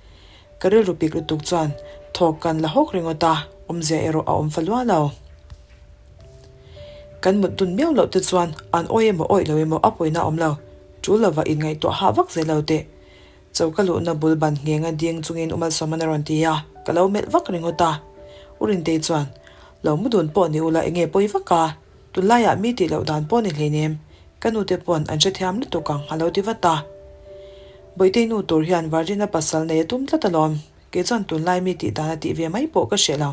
Ka rilru pik lutuk chuan thawk kan la hawk ringawt a, awmzia erawh a awm fa lua lo. Kan mut dun miau loh te chuan an awi emaw awih lo emaw a pawina a awm lo, tul lova inngaihtuah hah vak zel lo teh. Choka luhna bul ban nghenga ding chungin U Malsawman a rawn ti a, ka lo melh vak ringawt a. U Rintei chuan, Lo mu dun pawh ni ula enge pawi vak a, tunlaiah mi tih loh dan pawh ni hleinem, ka nute pawn an hrethiam lutuk ang a lo ti vat a. Bawihtei nu tur hian Virgin-a pasal nei a tum tlat alawm, kei chuan tunlai mi tih dan a tih ve mai pawh ka hreh lo.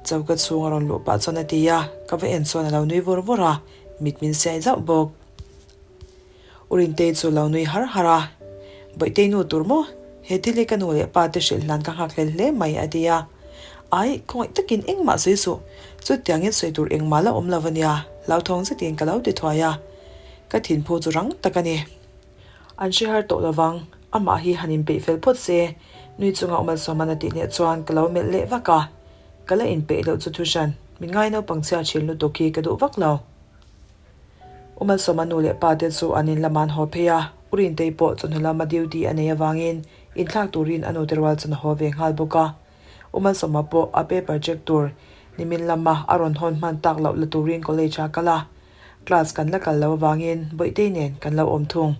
Choka chhung a rawn luh pah chuan a ti a, ka va en chuan a lo nui vur vur a, mit min siai zauh bawk. U Rintei chu lo nui har har a, Bawihtei nu tur maw? He thil hi ka nu leh pa te hrilh hlan ka nghak hlel hle mai a ti a. Ai, khawngaih takin engmah sawi suh, chutiangin sawi tur engmah la awm lo a nia, hlauthawng zetin ka lo ti thuai a. Ka thinphu chu rang tak a ni. An hre har tawh lovang, amah hi han inpeih fel phawt se, nui chunga U Malsawman a tih leh chuan ka lo melh leh vak a. Ka la inpeih loh chu thuhran, min ngai naupang chhia thin lutuk hi ka duh vak lo. U Malsawma nu leh pa te chu an in lamah an haw phei a, U Rintei pawh chawhnu lama duty a nei avangin inthlak turin a nute rual chuan a haw ve nghal bawk a. U Malsawma pawh a paper check tur nimin lama a rawn hawn hman tak loh la turin college ah a kal a, class kan la kal lo avangin Bawihtei nen kan lo awm thung.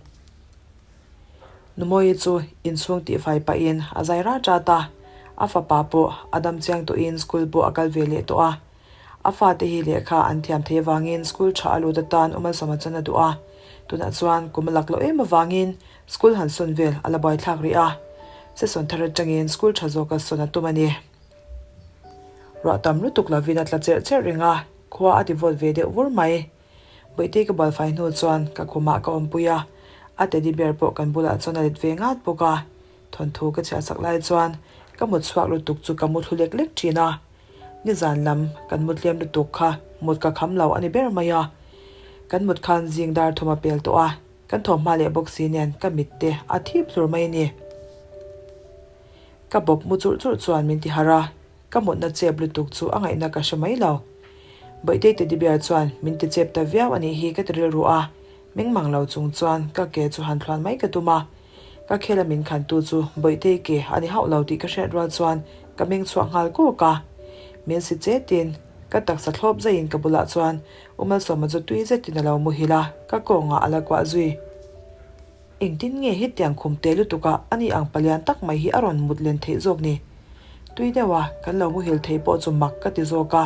Numawi chu inchhung tihfai pahin a zai rat rat a, a fapa pawh a dam chiang tawhin school pawh a kal ve leh tawh a. A fate hi lehkha an thiam thei avangin school tha a lut atan U Malsawma chuan a duh a. Tunah chuan kum a lak loh em avangin school han sawn vel a la buaithlak rih a. Sesawn thar atangin school tha zawka sawn a tum a ni. Ruah tam lutuk lovin a tla cherh cherh reng a, khua a ti vawt ve deuh vur mai. Bawihtei ka bualfai hnu chuan ka khumah ka awmpui a, a teddy bear pawh kan bulah chuan a let ve ngat bawk a. Thawnthu ka chhiah sak lai chuan ka mut chhuak lutuk chu ka mu thlu lek lek thin a. Nizan lam kan mut tlem lutuk kha mut ka kham lo a ni ber mai a. Kan mut khan zing dar thum a pel tawh a, kan thawmhma leh bawk si nen ka mit te a thip hlur mai a ni. Ka bawp mu churh churh chuan min ti harh a, ka mutna chep lutuk chu a ngaihna ka hre mai lo. Bawihtei teddy bear chuan min ti chep ta viau a nih hi ka ti rilru a, Meng mang lo chung chuan ka ke chu han thluan mai ka tum a, ka khela min khantu chu Bawihtei ke a ni hauh lo tih ka hriat rual chuan ka meng chhuak nghal kawk a. Min si chetin ka taksa thlawp zaiin ka bulah chuan U Malsawma chu tui zetin a lo muhil a, ka kawngah a la kuah zui. Engtin nge hetiang khum teh lutukah a ni ang palian tak mai hi a rawn mut len theih zawk ni? Tui deuha kan lo muhil thei pawh chu mak ka ti zawk a,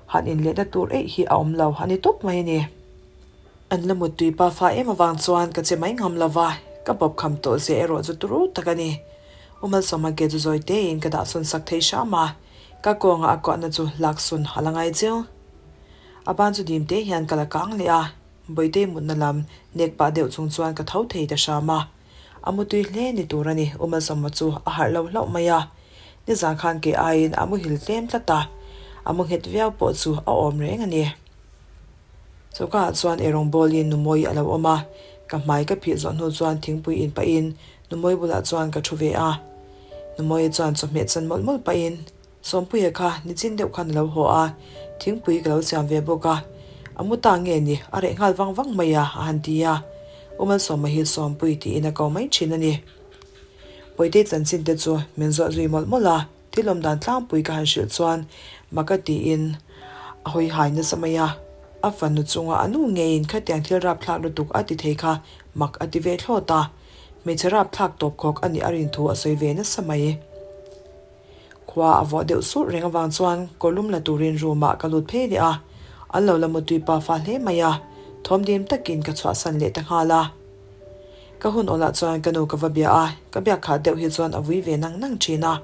han inlehna tur eih hi a awm lo a ni tawp mai a ni. An la muttui pa fa em avang chuan ka che mai ngam lo va, ka bawp kham tawh zia erawh chu turu tak a ni. U Malsawma ke chu zawi tein ka dah sawn sak thei hram a, ka kawnga a kuahna chu lak sawn a la ngai chiu. A ban chu dim te hian ka la kang leh a, Bawihtei mutna lam nek pah deuh chung chuan ka tho thei ta hram a. A mutui hle ni tur a ni, U Malsawma chu a harh lo hlauh mai a. Nizan khan ke aiin a muhil tlem tlat a, a mu nghet viau pawh chu a awm reng a ni. Choka ah chuan eirawng bawlin Numawi a lo awm a, ka hmai ka phih zawh hnu chuan thingpui in pahin Numawi bulah chuan ka thu ve a. Numawi chuan chawhmeh chan mawlh mawlh pahin, Sawmpuia kha nichin deuh khan a lo haw a, thingpui ka lo siam ve bawk a, a mu ta nge ni, a reh nghal vang vang mai a, a han ti a. U Malsawma hi Sawmpui tiin a ko mai thin a ni. Bawitei chanchin te chu min zawh zui mawlh mawlh a. Thil awm dan tlangpui ka han hrilh chuan maka tiin a hawi hai nasa mai a, a fanu chunga a nu ngeiin khatiang thil rapthlak lutuk a ti thei kha mak a ti ve thlawt a, hmeichhe rapthlak tawp khawk a nih a rin thu a sawi ve nasa mai. Khua a vuah deuh surh reng avang chuan kawlum la turin room ah ka lut phei leh a, an lo la mutui pa fa hle mai a, thawm dim takin ka chhuahsan leh ta nghal a. Ka hun awlah chuan ka nu ka va bia a, ka biak khat deuh hi chuan a vui ve nang nang thin a.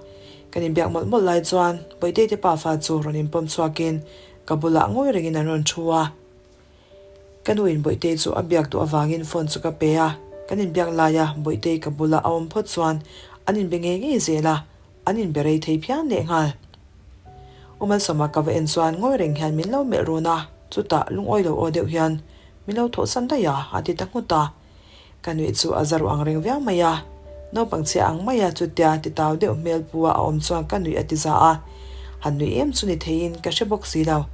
Kan inbiak mawlh mawlh lai chuan Bawihtei te pafa chu rawn inpawm chhuakin ka bulah ngawi rengin an rawn thu a. Ka nu in Bawihtei chu a biak duh avangin phone chu ka pe a, kan inbiak laia Bawihtei ka bula a awm phawt chuan an inbe ngei ngei zel a, an inbe rei thei phian lehnghal. U Malsawma ka va en chuan ngawi reng hian min lo melh run a, chutah lungawi lo aw deuh hian Min lo thawhsan daih a, a ti ta nghut a. Ka nuih chu a za ruh ang reng viau mai a. Naupang chhia ang mai a chutia titau deuh hmel pu a a awm chuan ka nuih a ti za a. Han nuih em chu ni theiin ka hre bawk si lo.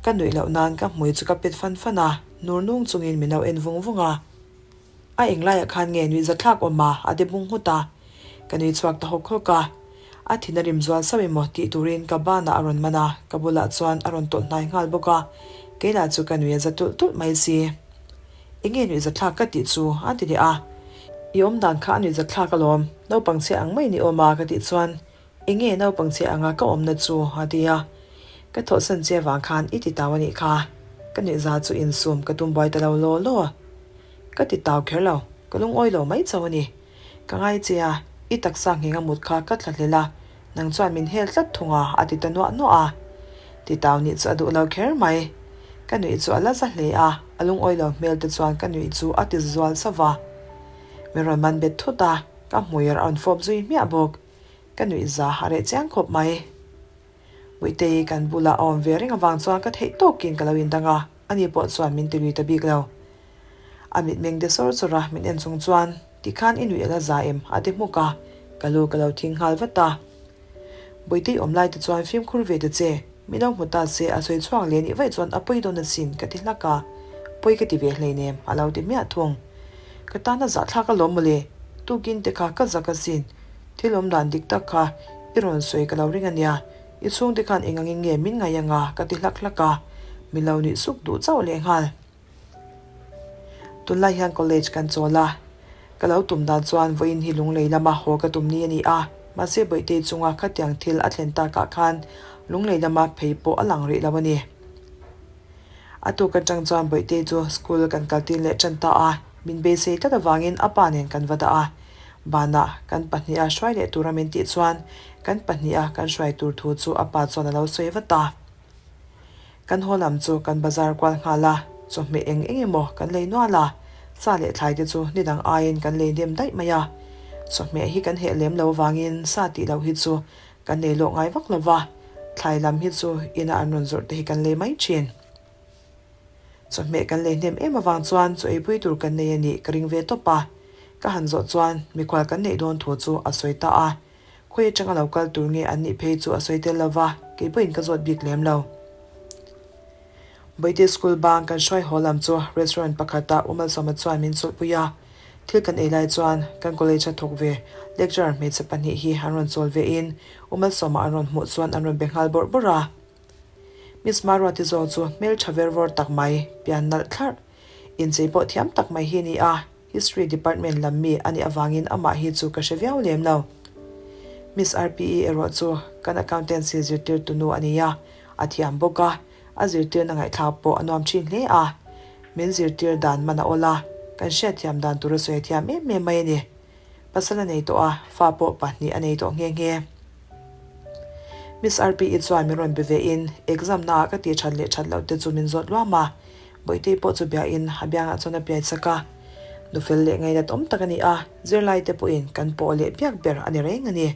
Ka nuih loh nan ka hmui chu ka pet fan fan a, nur nung chungin min lo en vung vung a. A englaiah khan nge nuih zathlak awm a, a ti bung nghut a. Ka nui chhuak ta hawk hawk a. A thin a rim zual sauh emaw tih turin ka banah a rawn man a, ka bulah chuan a rawn tawlh hnai nghal bawk a. Kei lah chu ka nui a za tulh tulh mai si. Enge nuih zathlak ka tih chu a ti leh a. I awm dan kha a nuih zathlak alawm, naupang chhia ang mai ni awm a ka tih chuan Enge naupang che anga ka awmna chu? a ti a. Ka thawhsan che avang khan i ti tau a nih kha. Ka nuihza chu insum ka tum buai ta lo law law. Ka ti tau kher lo, ka lungawi lo mai chauh a ni. Ka ngai che a, i taksa ngheng a mut kha ka tla hlel a, nang chuan min hel tlat thung a, a ti ta nuah nuah a. Ti tau nih chu a duh lo kher mai. Ka nuih chu a la za hle a, a lungawi lo hmel te chuan ka nuih chu a ti zual sauh va. Min rawn man bet thut a, ka hmui a rawn fawp zui hmiah bawk. Ka nuih za a reh chiang khawp mai. Muitei kan bulah a awm ve reng avang chuan ka theih tawkin ka lo indang a, ani pawh chuan min ti lui ta bik lo. A mitmeng de sawr sawr a, min en chung chuan, Tikhan i nuih a la za em? a ti hmuk a, ka lu ka lo thing nghal vat a. Buitei awm lai te chuan fimkhur ve ta che, mi lo hmu ta se a sawi chhuak leh nih vaih chuan a pawi dawn asin ka ti hlak a, pawi ka ti ve hleinem a lo ti hmiah thung. Ka tan a zahthlak alawm mawle, tukin te kha ka zak asin. Thil awm dan dik tak kha i rawn sawi ka lo ring a nia, i chhungte khan eng angin nge min ngaih anga ka ti hlak hlak a, min lo nuih suk duh chauh leh nghal. Tunlai hian college kan chawl a, ka lo tum dan chuan vawiin hi lunglei lama haw ka tum ni a ni a, mahse Bawihtei chunga khatiang thil a thlen takah khan lunglei lama phei pawh a lang rih lo a ni. A tuk atang chuan Bawihtei chu school kan kaltir leh tan ta a, min beisei tlat avangin a pa nen kan va dah a. Banah kan pahniha hruai leh tura min tih chuan kan pahniha kan hruai tur thu chu a pa chuan a lo sawi vat a. Kan haw lam chu kan bazar kual nghal a, chawhmeh eng eng emaw kan lei nual a, sa leh thlai te chu ni dang aiin kan lei nem daih mai a. Chawhmeh hi kan heh lem lo vangin sa tih loh hi chu Kan nei lawk ngai vak lo va, thlai lam hi chu ina an rawn zawrh te hi kan lei mai thin. Chawhmeh kan lei hnem em avang chuan chaw eipui tur kan nei a nih ka ring ve tawp a. Ka han zawh chuan mikhual kan neih dawn thu chu a sawi ta a. Khawi atanga lo kal tur nge an nih phei chu a sawi tel lo va, kei pawhin ka zawt bik lem lo. Bawihtei school bang kan hruai haw lam chu restaurant pakhata U Malsawma chuan min chawlhpui a. Thil kan ei lai chuan kan college a thawk ve lecturer hmeichhe pahnih hi an rawn chawl ve in U Malsawma an rawn hmuh chuan an rawn be nghal bawrh bawrh a. Miss Maruati zawk chu hmeltha ver vawr tak mai, pian nalh thlarh, inchei pawh thiam tak mai hi a ni a. History department lam mi a nih avangin amah hi chu ka hre viau lem lo. Miss RPE erawh chu kan accountancy zirtirtu nu a ni a, a thiam bawk a, a zirtirna ngaihthlak pawh a nuam thin hle a. Min zirtir dan man a awl a, kan hriatthiam dan tur a sawi a thiam em em mai a ni. Pasal a nei tawh a, fa pawh pahnih a nei tawh nghe nghe. Miss RPE chuan min rawn be ve in, exam naah ka tih that leh that loh te chu min zawt luam a, Bawihtei pawh chu biain a biangah chuan a piai chak a. Nufel leh ngainat awm tak a ni a, zirlaite pawhin kan pawh leh biak ber a ni reng a ni.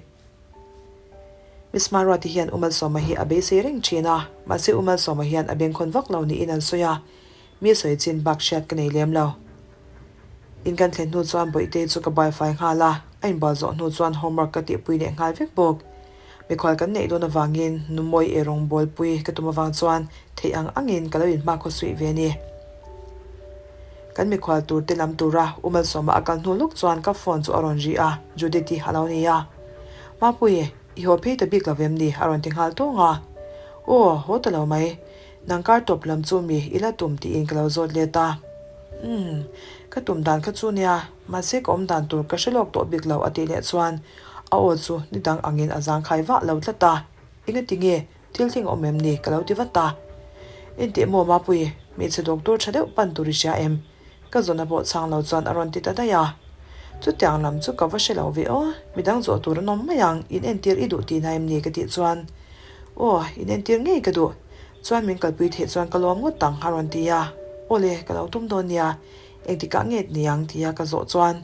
Miss Maruati hian U Malsawma hi a beisei reng thin a, mahse U Malsawma hian a bengkhawn vak lo niin an sawi a, mi sawi chin bak hriat ka nei lem lo. In kan thlen hnu chuan Bawihtei chu ka buaifai nghal a, a inbual zawh hnu chuan homework ka tihpui leh nghal vek bawk. Mikhual kan neih dawn avangin Numawi ei rawng bawlpui ka tum avang chuan theih ang angin ka lo inhma khaw suih ve a ni. Kan mikhual tur te lam tura U Malsawma a kal hnu lawk chuan ka phone chu a rawn ri a, Judith-i a lo ni a. Mapui, i haw phei ta bik lo vem ni? a rawn ti nghal tawng a. Aw, haw ta lo mai. Nang kar tawp lam chu mi i la tum tiin ka lo zawt let a. Umm, ka tum dan kha chu nia, mahse ka awm dan tur ka hre lawk tawh bik lo a tih leh chuan A aw chu ni dang angin a zangkhai vah lo tlat a, Engati nge thil thleng awm em ni ka lo ti vat a. Intih maw Mapui, hmeichhe doctor tha deuh pan tur i hria em? Ka zawhna pawh chhang lo chuan a rawn ti ta daih a. Chutiang lam chu ka va hre lo ve aw, midang zawh tur an awm mai ang, in entir i duh tihna em ni ka tih chuan Aw, in entir ngei ka duh, chuan min kalpui theih chuan ka lawm ngawt ang a rawn ti a. Awle, ka lo tum dawn nia, engtikah nge niang tia ka zawh chuan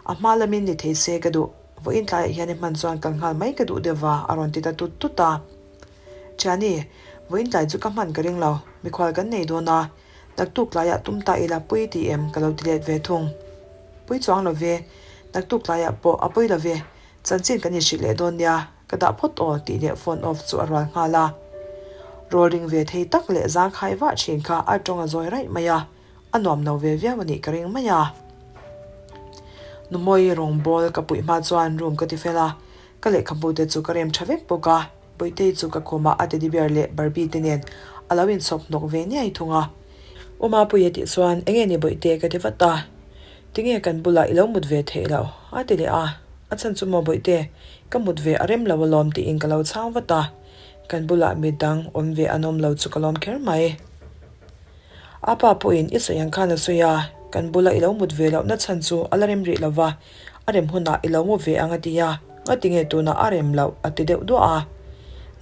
A hma lamin ni thei se ka duh, vawiin tlaiah hian i hman chuan kal nghal mai ka duh deuh va a rawn ti ta tut tut a. Thiani, vawiin tlai chu ka hman ka ring lo, mikhual kan nei dawn a, naktuk tlaiah tum ta ila pui ti em ka lo ti let ve thung. Pui chuang lo ve, naktuk tlaiah pawh a pawi lo ve, chanchin kan inhrilh leh dawn nia. Ka dah phawt aw tih leh phone off chu a rual nghal a. Rawl ring ve thei tak leh zangkhai vah thin kha a tawng a zawi raih mai a, a nuam lo ve viau a nih ka ring mai a. Numawi rawngbawl ka puih hma chuan room ka ti fel a, ka lehkhabu te chu ka rem tha vek bawk a, Bawihtei chu ka khumah a teddy bear leh Barbie te nen a lo inchhawp hnawk ve niai thung a. U Mapuia tih chuan enge ni Bawihte ka ti vat a, tinge kan bulah i lo mut ve theih loh? a ti leh a, a chhan chu maw Bawihte, ka mut ve a rem lo alawm tiin ka lo chhang vat a, kan bulah midang awm ve an awm lo chu ka lawm kher mai. A pa pawhin i sawi ang khan a sawi a, kan bula i lo mut ve lohna chhan chu a la rem rih lo va, a rem hunah i lo mu ve ang a ti a, ngati nge tunah a rem loh a ti deuh duah a.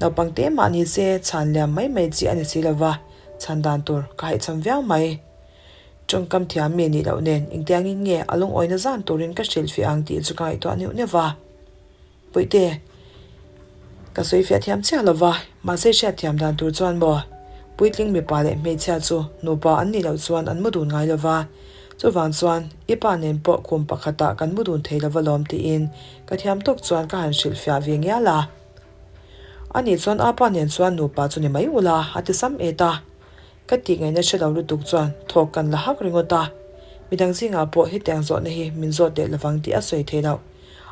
Naupang te mah ni se chhan liam mai mai chi a ni si lo va, chhan dan tur ka haihcham viau mai. Tawngkam thiam mi nih loh nen engtiangin nge a lungawina zan turin ka hrilhfiah ang tih chu ka ngaihtuah neuh neuh va. Puihte, ka sawi fiah thiam chiah lo va, mahse hriat thiam dan tur chuan maw? Puitling mipa leh hmeichhia chu nupa an nih loh chuan an mu dun ngai lo va, chuvang chuan i pa nen pawh kum pakhatah kan mu dun thei lo va lawm tiin ka thiam tawk chuan ka han hrilh fiah ve ngial a. Ani chuan a pa nen chuan nupa chu ni mai ula a ti sam et a. Ka tih ngaihna hre lo lutuk chuan thawk kan la hak ringawt a, midang zingah pawh hetiang zawhna hi min zawt leh lovang tih a sawi thei loh.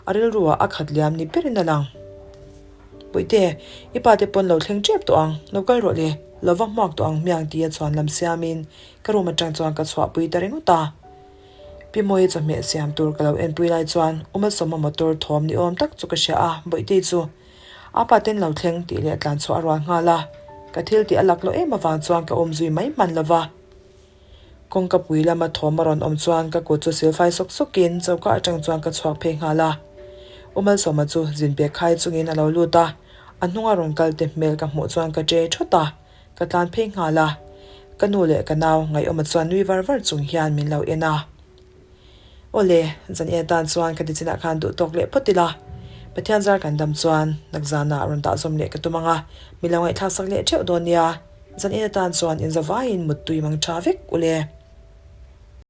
A rilruah a khat liam ni berin a lang. Puihte, i pa te pawn lo thleng tep tawh ang, lo kal rawh le, lo va hmuak tawh ang hmiang tia chhuan lam siamin ka room atang chuan ka chhuahpui ta ringawt a. Pi Mawii chawhmeh siam tur ka lo enpui lai chuan U Malsawma motor thawm ni awm tak chu ka hria a, Bawihtei chu a pa ten lo thleng tih leh tlan chhuah a rual nghal a, ka thil tih a lak loh em avang chuan ka awm zui mai hman lo va. Kawngka pui lama thawm a rawn awm chuan ka kut chu silfai sawk sawkin choka atang chuan ka chhuak phei nghal a. U Malsawma chu zin pek khai chungin a lo lut a, a hnunga rawn kal te hmel ka hmuh chuan ka ṭe ṭhawt a, ka tlan phei nghal a. Ka nu leh ka nau ngaihawma chuan nui var var chung hian min lo en a. Awle, zan e atan chuan ka tichinah khan duh tawk leh phawt ila. Pathian zar kan dam chuan nakzanah rawn dah zawm leh ka tum ang a, mi lo ngaihthlak sak leh theuh dawn nia. Zan e atan chuan inzavaiin muttui mang tha vek ule.